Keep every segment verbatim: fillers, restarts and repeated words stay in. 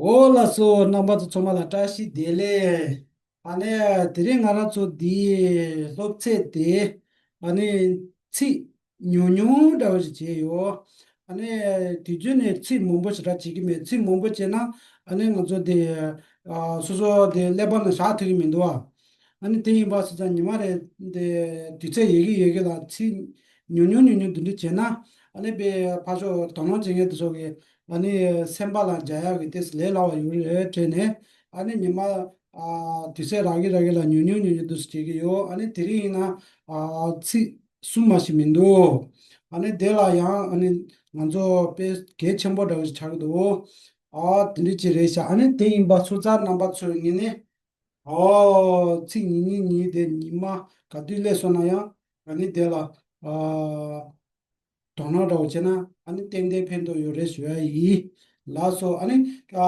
འོ་ལགས་སོ། རྣམ་པ་ཚོ་ཚང་མ་ལ་བཀྲ་ཤིས་བདེ་ལེགས། ཨ་ནི་དེ་རིང་ང་རང་ཚོ་འདིའི་སློབ་ཚན་དེ་ཨ་ནི་ཚིག་ཉུང་ཉུང་འདྲ་བོ་ཞིག་བྱས་ཡོད། ཨ་ནི་དུས་རྒྱུན་ནས་ཚིག་མང་པོ་ཞེ་དྲག་བྱེད་ཀྱི་མེད། ཚིག་མང་པོ་བྱས་ན་ཨ་ནི་ང་ཚོ་དེ་ཨ་སོ་སོ་དེ་ཀླད་པ་ནང་བཞག་ཐུབ་ཀྱི་མི་འདུག་ཨ། ཨ་ནི་དེ་ཡིན་པ་སོང་ཙང་ཉི་མ་རེ་འདི་དུས་ཚོད་ཡོད་གི་ཡོད་གི་ལ་ཚིག་ཉུང་ཉུང་ཉུང་ཉུང་འདི་འདྲ་བྱས་ན་ཨ་ནི་དཔེ་ཕར་ཕྱོགས་དོ་སྣང་བྱེད་མཁན་དེ་ཚོ་གི་ཨ་ནི་སེམས་པ་ལ་འཇགས་ཡག་གི་ཏོག་ཙམ་ལས་སླ་བ་ཡོད་རེད་དྲན་ནས། ཨ་ནི་ཉི་མ་ཨ་དུས་ཚོད་རག་གི་རག་གི་ལ་ཉུང་ཉུང་ཉུང་ཉུང་འདུག་སེ་བྱེད་ཀྱི་ཡོད། ཨ་ནི་དེ་རིང་ཡིན་ན་ཨ་ཚིག་གསུམ་མ་ཞིག་མི་འདུག་ཨ་ནི་དེ་ལ་ཡང་ཨ་ནི་ང་ཚོ་དཔེ་གལ་ཆེན་པོ་འདྲ་བོ་ཞིག་ཆགས་ཀྱི་འདུག་ཨ་དེ་འདྲ་ཅིག་རེད་ཤག་ཨ་ནི་དེ་ཡིན་པ་སོང་ཙང་རྣམ་པ་ཚོས་ངེས་ནས། ཨོ། ཚིག་ཉིས་ཉིས་ཉིས་དེ་ཉི་མ་ག་དུས་སླེབས་སོང་ན་ཡང་ཨ་ནི་དེ་ལ་ཨ་དོ་སྣང་འདྲ་བོ་བྱས་ན་ཨ་ནི་ཏན་ཏན་ཕན་ཐོགས་ཡོད་རེད་ཞུ་ཡ་ཡིན། ལགས་སོ། ཨ་ནི་ཨ་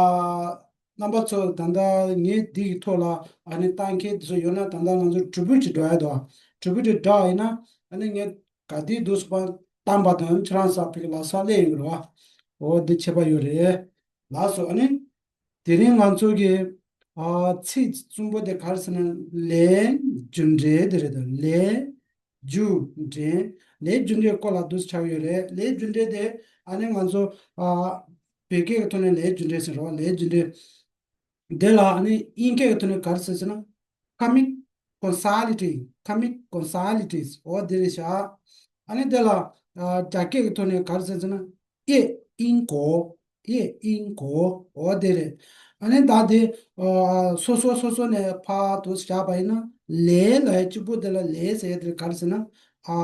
རྣམ་པ་ཚོ་ད་ལྟ་ངས་འདི་གི་ཐོག་ལ་ཨ་ནི་ལྟ་མཁན་དེ་ཚོ་ཡོད་ན་ད་ལྟ་ང་ཚོ་གྲུ་འབུར་གྱི་འགྲོ་ཡ་འདུག་གྲུ་འབུར་གྱི་འགྲོ་ཡ་ཡིན་ན་ཨ་ནི་ངས་ག་དུས་འདུག་སེ་བཏང་པ་དང་ཁྱེད་རང་ས་ཕིག་ལ་ས་སླེབས་ཡོང་གི་རེད་བ། འོ་འདི་ཁྱད་པར་ཡོད་རེད། ལགས་སོ། ཨ་ནི། དེ་རིང་ང་ཚོ་གི་ཨ་ཚིག་གསུམ་པོ་དེ་ག་རེ་ཟེར་ན་ལས་རྒྱུ་འབྲས་དེ་རེད་དོ། ལས་རྒྱུ་འབྲས། ལས་རྒྱུ་འབྲས་སྐོར་ལ་འདུག་སེ་ཆགས་ཡོད་རེད། ལས་རྒྱུ་འབྲས་དེ་ཨ་ནི་ང་ཚོ་ཨ་བོད་སྐད་ཀྱི་ཐོག་ནས་ལས་རྒྱུ་འབྲས་ཟེར་རོ། ལས་རྒྱུ་འབྲས་དེ་ལ་ཨ་ནི་དབྱིན་སྐད་ཀྱི་ཐོག་ནས་ག་རེ་ཟེར་ཟེར་ན་chemic causality། chemic causalities། འོ་དེ་རེད་ཤག་ཨ་ནི་དེ་ལ་ཨ་རྒྱ་སྐད་ཀྱི་ཐོག་ནས་ག་རེ་ཟེར་ཟེར་ན། 业因果། 业因果། འོ་དེ་རེད། ཨ་ནི་ད་དེ་ཨ་སོ་སོ་སོ་སོ་ནས་ཕར་དུ་བཞག་པ་ཡིན་ན་ལས་ལ་ཡ་གཅིག་པོ་དེ་ལ་ལས་ཟེར་ཡ་དེ་ག་རེ་ཟེར་ན་ཨ་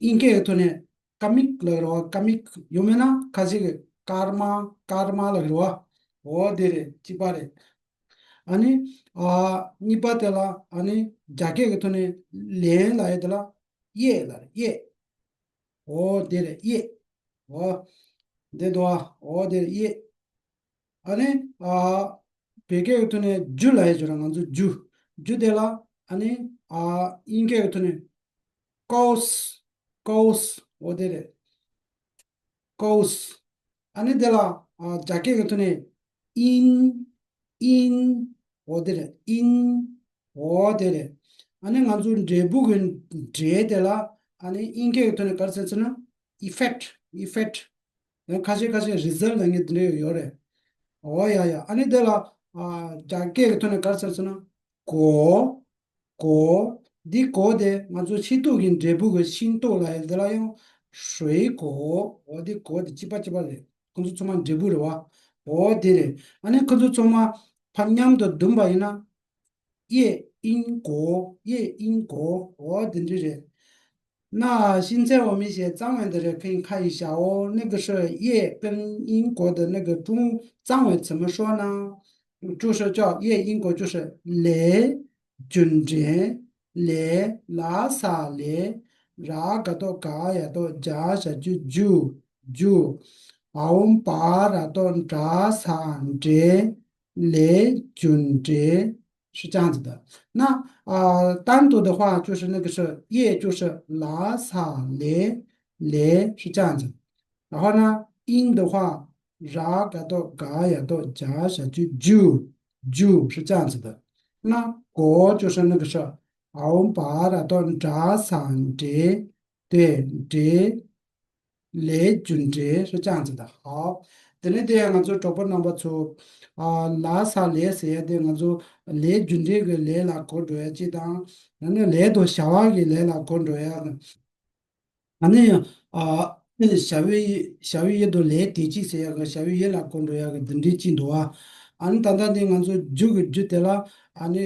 དབྱིན་སྐད་ཀྱི་ཐོག་ནས་ཀ་མིག་ལབ་རེད་བ། ཀ་མིག་ཡོད་མེད་ན་ཁ་ཤས་ཀྱིས་ཀརྨ། ཀརྨ་ལབ་རེད་བ། འོ་དེ་རེད། གཅིག་པ་རེད། ཨ་ནི་ཨ་གཉིས་པ་དེ་ལ་ཨ་ནི་རྒྱ་སྐད་ཀྱི་ཐོག་ནས་ལན་ལབ་ཡ་དེ་ལ་业ལབ་རེད། 业། འོ་དེ་རེད། 业། འོ་དེ་འདུག་ཨ། འོ་དེ་རེད། 业། ཨ་ནི་ཨ་བོད་སྐད་ཀྱི་ཐོག་ནས་རྒྱུ་ལབ་ཡ་ཅིག་ཡོད་ར། ང་ཚོ་རྒྱུ། རྒྱུ་དེ་ལ་ཨ་ནི་ཨ་དབྱིན་སྐད་ཀྱི་ཐོག་ནས་cause། cause། འོ་དེ་རེད། cause། ཨ་ནི་དེ་ལ་ཨ་རྒྱ་སྐད་ཀྱི་ཐོག་ནས་因། 因། འོ་དེ་རེད། 因། འོ་དེ་རེད། ཨ་ནི་ང་ཚོ་འབྲས་བུ་གི་འབྲས་དེ་ལ་ཨ་ནི་དབྱིན་སྐད་ཀྱི་ཐོག་ནས་ག་རེ་ཟེར་ཟེར་ན་effect། effect། ཡང་ཁ་ཤས་ཁ་ཤས་result ལབ་མཁན་དེ་འདྲ་ཡོད་རེད། འོ་ཡ་ཡ། ཨ་ནི་དེ་ལ་ཨ་རྒྱ་སྐད་ཀྱི་ཐོག་ནས་ག་རེ་ཟེར་ཟེར་ན་果། 果། འདི་果དེ་ང་ཚོ་ཤིང་ཏོག་གི་འབྲས་བུ་གི་ཤིང་ཏོག་ལབ་ཡ་དེ་ལ་ཡང་水果། འོ་འདི་果དེ་གཅིག་པ་གཅིག་པ་རེད། ཁོང་ཚོ་ཚང་མ་འབྲས་བུ་རེད་བ། འོ་དེ་རེད། ཨ་ནི་ཁོང་ཚོ་ཚང་མ་ཕར་མཉམ་དུ་བསྡུམས་པ་ཡིན་ན། 业因果། 业因果། འོ་དེ་འདྲ་རེད། 那现在我们写藏文的人可以看一下哦，那个是业跟因果的那个中藏文怎么说呢？就是叫业因果，就是来 རྒྱུ་འབྲས། ལས། ལ་ས་ལས། ར་ག་བཏགས་ག་ཡ་བཏགས་རྒྱ་ཞབས་ཀྱུ་རྒྱུ། རྒྱུ། འ་འོག་བ་ར་བཏགས་འ་ས་འབྲས། ལས་རྒྱུ་འབྲས། 是这样子的。那啊，单独的话，就是那个是业，就是拉萨雷雷，是这样子。然后呢，因的话， ར་ག་བཏགས་ག་ཡ་བཏགས་རྒྱ་ཞབས་ཀྱུ་རྒྱུ། རྒྱུ་是这样子的。那果就是那个是འ་འོག་བ་ར་བཏགས་འ་ས་འབྲས། འབྲས། ལས་རྒྱུ་འབྲས་是这样子的。好། དེ་ནས་དེ་ཡང་ང་ཚོ་གྲོགས་པོ་རྣམ་པ་ཚོ། ཨ་ལ་ས་ལས་ཟེར་ཡ་དེ་ང་ཚོ་ལས་རྒྱུ་འབྲས་ཀྱི་ལས་ལ་གོ་འགྲོ་ཡ་གཅིག་དང་། ཡང་ན་ལས་དང་བྱ་བ་གི་ལས་ལ་གོ་འགྲོ་ཡ། ཨ་ནི་ཨ་བྱ་བའི་བྱ་བའི་ཡུལ་དུ་ལས་དེ་གཅིག་ཟེར་ཡག་གི་བྱ་བའི་ཡུལ་ལ་གོ་འགྲོ་ཡག་གི་འདི་འདྲའི་གཅིག་འདུག་ཨ། ཨ་ནི་ད་ལྟ་འདི་ང་ཚོ་རྒྱུ་གི་རྒྱུ་དེ་ལ་ཨ་ནི་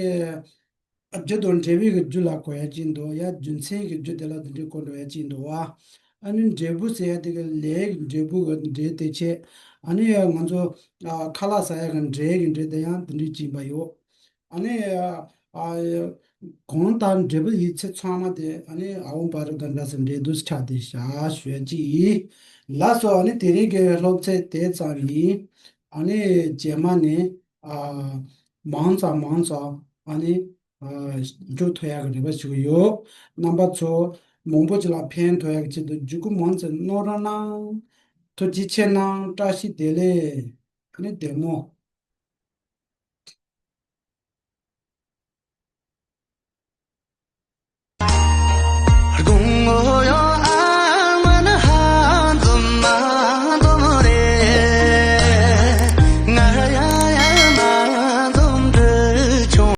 རྒྱུ་དང་འབྲས་བུའི་གི་རྒྱུ་ལ་གོ་ཡག་གཅིག་འདུག་ཡ། རྒྱུ་མཚན་གྱི་རྒྱུ་དེ་ལ་འདི་འདྲའི་གོ་འགྲོ་ཡག་གཅིག་འདུག་ཨ། ཨ་ནི་འབྲས་བུ་ཟེར་ཡག་དེ་གི་ལས་ཀྱི་འབྲས་བུ་གི་འབྲས་དེ་བྱས། ཨ་ནི་ཡ་ང་ཚོ་ཨ་ཁ་ལག་ཟ་ཡག་གི་འབྲས་ཀྱི་འབྲས་དེ་ཡང་འདི་འདྲའི་གཅིག་ཡིན་པ་ཡོད། ཨ་ནི་ཨ་གང་ལྟར་འབྲས་བུ་ཡིན་ཚད་ཚང་མ་དེ་ཨ་ནི་འ་འོག་བ་ར་བཏགས་འ་ས་འབྲས་འདུག་སེ་ཆགས་བསྡད་བཞག་ཞུ་ཡག་གཅིག་ཡིན། ལགས་སོ། ཨ་ནི་དེ་རིང་གི་སློབ་ཚན་དེ་ཙམ་ཡིན། ཨ་ནི་རྗེས་མ་ནས་ཨ་མང་ཙམ་མང་ཙམ་ཨ་ནི་ཨ་འཇུག་ཐུབ་ཡག་གི་རེ་བ་ཞུ་གི་ཡོད། རྣམ་པ་ཚོ་མང་པོ་ཅིག་ལ་ཕན་ཐོགས་ཡག་གི་ཆེད་དུ་བརྒྱུད་སྐུར་མང་ཙམ་གནང་རོགས་གནང་། ཐུགས་རྗེ་ཆེ་གནང་། བཀྲ་ཤིས་བདེ་ལེགས། ཨ་ནི་བདེ་མོ།